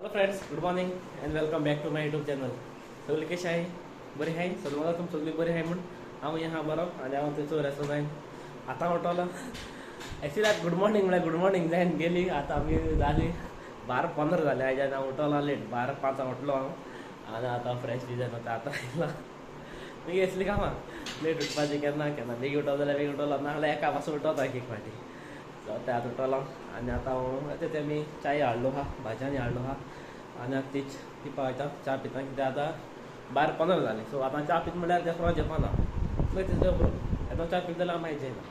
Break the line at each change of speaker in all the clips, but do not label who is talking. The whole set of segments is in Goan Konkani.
Hello friends, good morning and welcome back to my YouTube channel. सगळी कशी आहे? बरी आहे? सगळं तुम सगळी बरी आहे म्हणून हांव ह्या बरो आनी हांव थंयसर आसा जायन आतां उठलो. एक्चुअली आज गुड मॉर्निंग म्हळ्यार गुड मॉर्निंग जायन गेली. आतां आमी जाली 12:15 जाले. आयज हांव उठलो लेट, 12:05 उठलो हांव आनी आतां फ्रेश बी जायन आतां आतां आयला. मागीर असली कामां लेट उठपाचें, केन्ना केन्ना बेगीन उठलो जाल्यार बेगीन उठलो, नाजाल्यार एका पासून उठता एक एक फावटी. सो ते आतां उठलो आनी आतां हांव आतां ते आमी चाय हाडलो आहा, भाजयांनी हाडलो आहा आनी आतां तीच पिवपा वयता. च्या पिता कित्याक आतां 12:15 जालें. सो आतां च्या पीत म्हणल्यार तें जेवपाना मागीर तें आतां च्या पिता जाल्यार मागीर जेयना.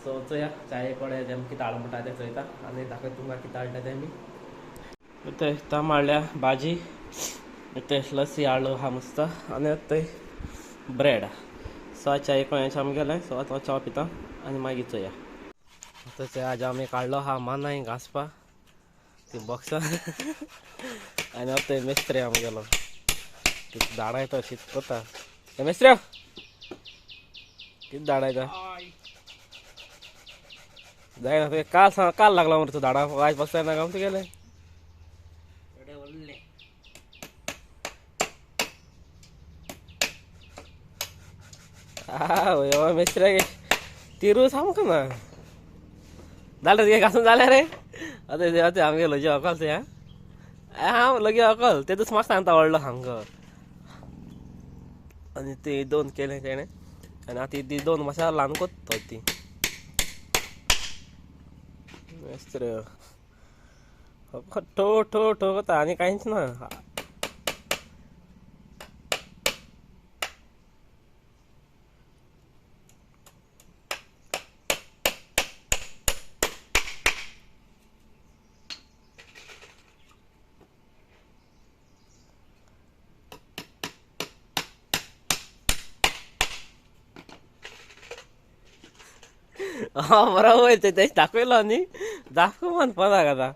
सो चोया चाये कडेन जें कितें हाडलो म्हणटा तें चोयता आनी दाखयता तुमकां कितें हाडटा तें आमी. ते ताम हाडल्या भाजी, ते लस्सी हाडलो आहा मस्त आनी ते ब्रेड. सो चाये कडेन आमगेलें. सो आतां च्या पिता आनी मागीर चोया. आतां ते आज आमी काडलो आहा मानाय घांसपा ती बॉक्सां आनी आतां ते मेस्त्री आमगेलो धाडायता शीत कोता. मेस्त्री कितें धाडायता जायना तुवें काल सांग, काल लागला मरे तूं धाडा, आयज पासून जायना काम तुगेलें. आ मेस्त्र्याक तिरू सामको ना जालें तुगे घासून जालें रे. आतां आतां आमगे लजी अकल तें हांव लगी अकल तें म्हाका सांगता व्हडलो सामको. आनी ती दोन केलें तेणें आनी आतां ती दोन मातशें ल्हान कोत्ता ती मेस्त्र ठो ठो ठो कोता आनी कांयच ना. हा बरोबर ते तेच दाखयलो न्ही, दाखव म्हणपाक आतां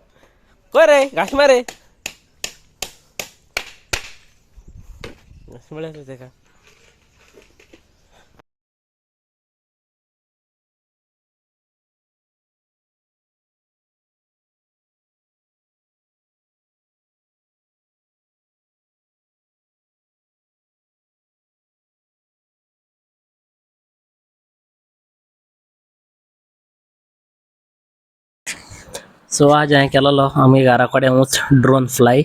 खंय रे घांस मारे घांस म्हळ्यार तेका. सो आज हांवें केलोलो आमगे घरा कडेन ऊंच ड्रोन फ्लाय.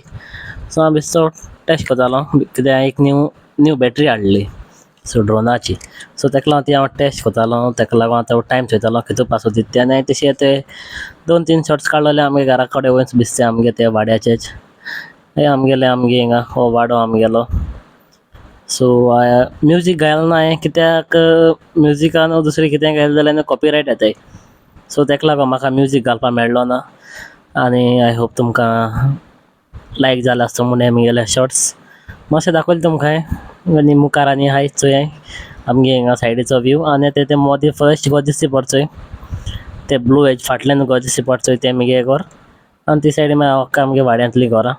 सो हांव बेश्टो टेस्ट करतालो कित्याक हांवें एक न्यू न्यू बॅटरी हाडली सो ड्रोनाची. सो तेका लागून ती हांव टेस्ट करतालो, तेका लागून आतां टायम चोयतालो कितू पासून दिता. आनी हांवें तशें ते 2-3 शॉट्स काडलेले आमगे घरा कडेन वयच बेश्टे आमगे ते वाड्याचेच. हे आमगेले आमगे हिंगा हो वाडो आमगेलो. सो म्युजीक घायलें ना हांवें कित्याक म्युजिकान दुसरें कितें घायलें जाल्यार कॉपीरायट येताय. सो तेका लागून म्हाका म्युजीक घालपाक मेळ्ळो ना. आनी I hope तुमकां लायक जालें आसतलें म्हूण म्हगेले शॉर्ट्स मातशें दाखयलें तुमकां हांवें. आनी मुखार आनी आहाय चोयाय आमगे हिंगा सायडीचो व्यू. आनी ते ते मोदें फर्स्ट घर दिसता पडटा चोय ते ब्लू हेज फाटल्यान घर दिसता पडटा चोय तें म्हगे घर. आनी ती सायडीन मागीर अख्खा आमगे वाड्यांतलीं घरां.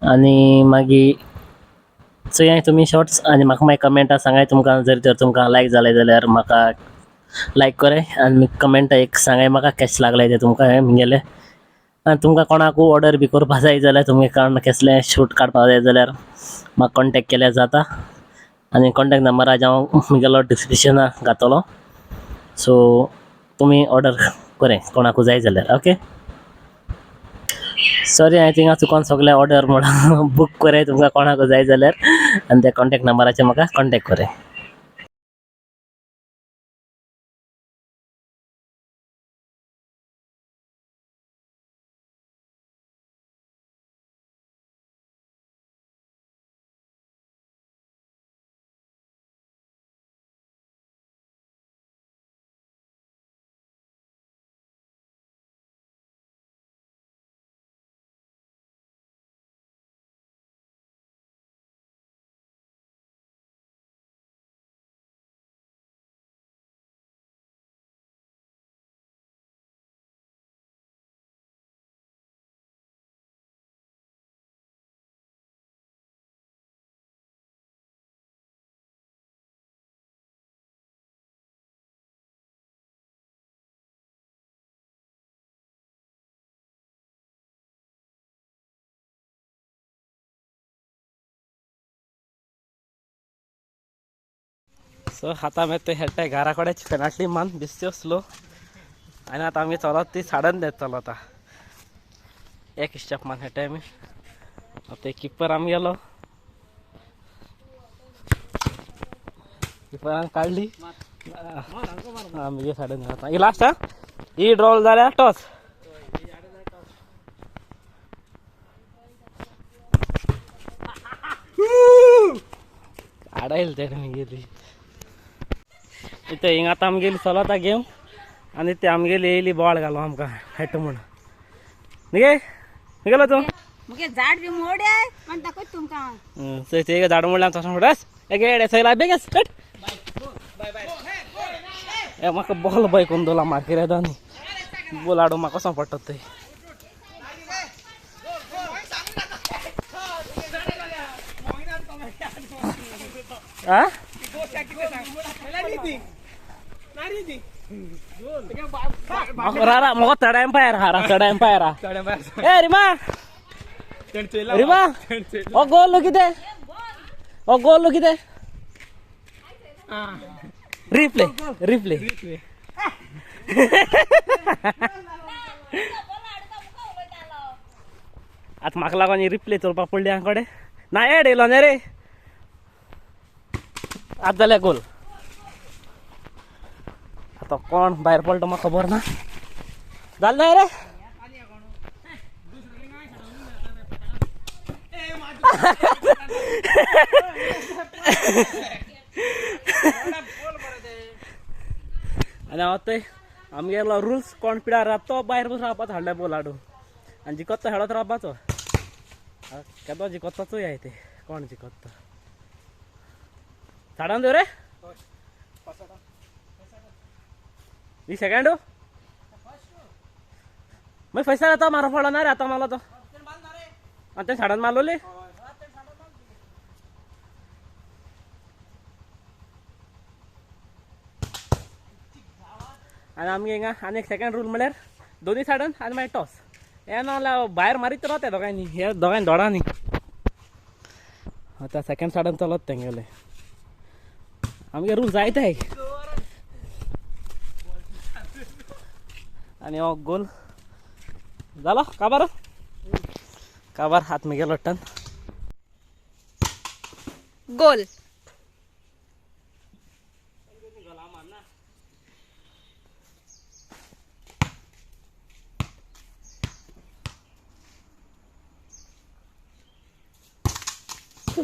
आनी मागीर चोयाय तुमी शॉर्ट्स आनी म्हाका मागीर कमेंटा सांगाय तुमकां जर तर तुमकां लायक जालें जाल्यार म्हाका लायक कराय आनी कमेंटा एक सांगाय म्हाका केशें लागलें तें तुमकां हें म्हगेलें. आनी तुमकां कोणाकू ऑर्डर बी करपा जाय जाल्यार तुमगे कोण केसलें शूट काडपा जाय जाल्यार म्हाका कॉन्टेक्ट केल्यार जाता. आनी कॉन्टेक्ट नंबर आज हांव म्हगेलो डिस्क्रिप्शनाक घातलो. सो तुमी ऑर्डर कराय कोणाकू जाय जाल्यार. ओके सॉरी हांवें थिंगा चुकोन सगळें ऑर्डर म्हणून बूक कराय तुमकां कोणाकू जाय जाल्यार आनी त्या कॉन्टेक्ट नंबराचेर म्हाका कॉन्टेक्ट कराय. सो आतां आमी ते खेळटाय घरा कडेन पेनाल्टी मान बिस्त्यो स्लो आनी आतां आमी चलत ती साडन देत चलता एक स्टेप मान खेळटाय आमी. आतां किपर आमी गेलो किपरान काडली आमगे साडन आतां ही लास्ट ही ड्रॉल जाल्यार टॉस. आडायल तेणे गेली इथे हिंगा आतां आमगेली चलता गेम आनी ते आमगेली येयली बॉल घालो आमकां खेळटा म्हूण. निगे निगेलो तूं
मुगे झाड बी मोड पण दाखयत तुमकां.
ते झाड मोडल्यान तशें म्हणटास एगे सयला बेगीन कट. ए म्हाका बॉल बाय कोण दोला मार्केर येता न्ही बॉल हाडूं म्हाका कसो पडटा ते. आ रा मग चड एम्पायर हा रा चड एम्पायर हा. ए रिमा रिमा ओ गोल कितें ओ गोल कितें रिप्ले रिप्ले. आतां म्हाका लागून रिप्ले चोरपाक पडली हांव कडेन ना एड येयलो न्ही रे. आतां जाल्यार गोल. आतां कोण भायर पडलो म्हाका खबर ना. जालें ना रे. आनी हांव ते आमगेलो रुल्स कोण पिडार रावता तो भायर बसून रावपाचो हाडले बॉल हाडून आनी जिखत तो खेळत रावपाचो. केदो जिखत तो चोय ते कोण जिखत तो. साडान दवर रे ही सेकंड मागीर फर्स्ट आतां मारो पडलो ना रे आतां मारलो तो आनी ते साडान मारलोली. आनी आमगे हिंगा आनी एक सेकंड रूल म्हळ्यार दोनी सायडान आनी मागीर टॉस. हे ना जाल्यार भायर मारीत रावता दोगांयनी हे दोगांयनी दोडांनी. आतां सेकंड सायडान चलत तेंगेले आमगे रूल जायते. आनी हो गोल जालो काबार काबार हात मुगे लोट्टान
गोल.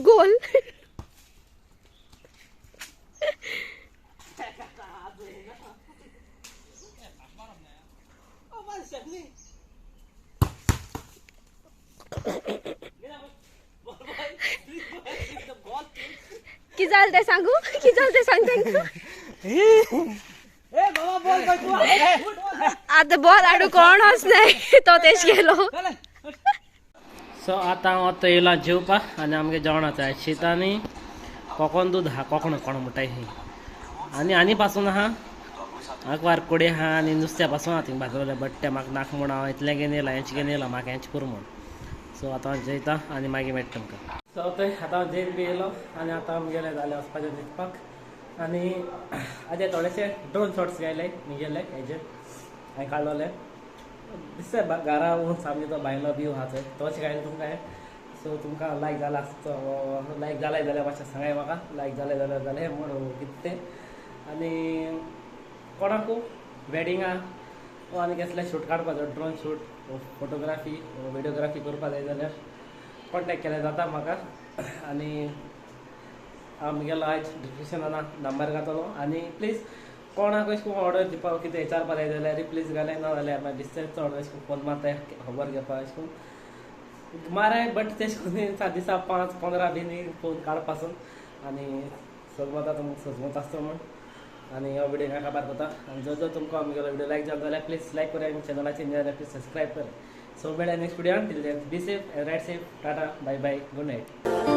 गोल. की जालें तें सांगू की जालें तें सांग तांकां. आतां बॉल हाडूं कोण वचनाय तो तेश गेलो.
सो आतां हांव आतां येयला जेवपाक आनी आमगे जेवणाचो आयज शीत आनी कोकोन दूद आहा. कोंकण कोण म्हणटाय ही आनी आनी पासून आहा आंकवार कोडे आहा आनी नुस्त्या पासून आहा थिंग भाजलोले बट ते म्हाका नाका म्हूण हांव इतलें घेवन येयला हेंच घेवन येयला म्हाका हेंच पुरो म्हूण. सो आतां हांव जेयता आनी मागीर मेळटा तुमकां. सो थंय आतां हांव जेवन बी येयलो आनी आतां आमगेलें जालें वचपाचें न्हिदपाक. आनी आजे थोडेशे ड्रोन शॉट्स घायले म्हगेले हेजेर हांवें काडलोले दिसता घरा उंच आमगे तो भायलो व्यू आहा थंय तोच घायलो तुमकां हांवें. सो तुमकां लायक जाला आसतो लायक जालें जाल्यार मातशें सांगाय म्हाका लायक जालें जाल्यार जालें म्हूण कितें तें. आनी कोणाकू वेडिंगां वो आनी कसलें शूट काडपाचो ड्रोन शूट फोटोग्राफी विडियोग्राफी करपा जाय जाल्यार कॉन्टेक्ट केल्यार जाता म्हाका. आनी आमगेलो आयज डिस्क्रिप्शनान नंबर घातलो. आनी प्लीज कोणाक अशें करून ऑर्डर दिवपाक कितें विचारपा जाय जाल्यार प्लीज घालय ना जाल्यार मागीर दिसता चड अशें करून फोन मारताय खबर घेवपाक अशें करून माराय बट तेश करून सात दिसा 5-15 बीन फोन काडपासून आनी सजमता तुमकां सजमत आसता म्हूण. आनी हो व्हिडियो काबार करता. आनी जर जर तुमकां आमगेलो व्हिडियो लायक जालो जाल्यार प्लीज लायक करात आनी चॅनलाचेर जाल्यार प्लीज सबस्क्रायब करात. सो मेळया next video. Till then be safe and ride safe. Tata bye bye good night.